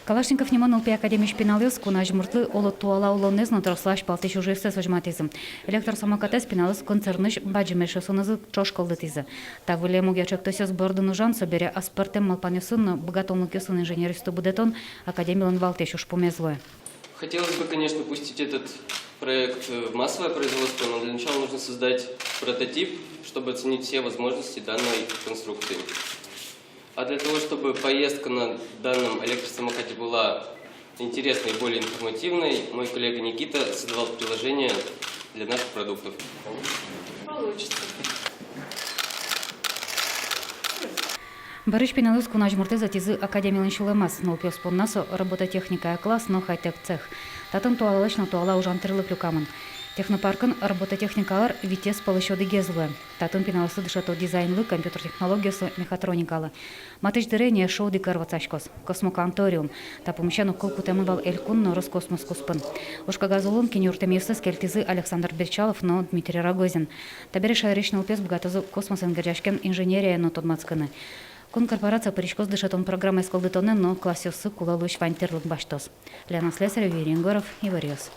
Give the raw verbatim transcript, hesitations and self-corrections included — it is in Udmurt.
Калашников нимо нылпи академиысь пиналъёс кун азьмуртлы оло туала улонэз но трослы азьпалтӥсь ужъёссэс возьматӥзы. Электросамокатэз пиналъёс концернысь бадӟым эшъёсынызы ӵош кылдытӥзы. Та выллем огъя ӵектосъёс бордын ужан, собере аспӧртэм малпанъёсын но быгатонлыкъёсын инженеръёсты будэтон академилэн валтӥсь ужпумез луэ. Хотелось бы, конечно, пустить этот проект, э, в массовое производство, но для начала нужно создать прототип, чтобы оценить все возможности данной конструкции. А для того, чтобы поездка на данном электросамокате была интересной и более информативной, мой коллега Никита создавал приложение для наших продуктов. Получится. Бӧрысь пиналъёс кун азьмуртэз ӧтизы академилэн сюлэмаз. Нылпиос понна со робототехникая класс но хай-тек цех. Татын туалалэсь но туала ужан тӥрлык люкамын. Технопаркын робототехника ар витез пӧлысь одӥгез луэ. Татын пиналъёсты дышето дизайнлы, компьютер технологиослы, мехатроникалы. Матысь дыре ини эшшо одӥг ар ватсаськоз — космокванториум. Та пумысен огкыл кутэмын вал элькун но Роскосмос куспын. Ужкагаз улын киньы юрттэмъёссэс кельтӥзы Александр Бречалов но Дмитрий Рогозин. Табере шаерысь нылпиос быгатозы космосэн герӟаськем инженерияен но тодматскыны. Кун корпорация пыриськоз дышетон программаез кылдытонэн но классъёсы кулэ луись ваньтӥрлык басьтоз. Лена Слесарева, Юрий Егоров, «Иворъёс».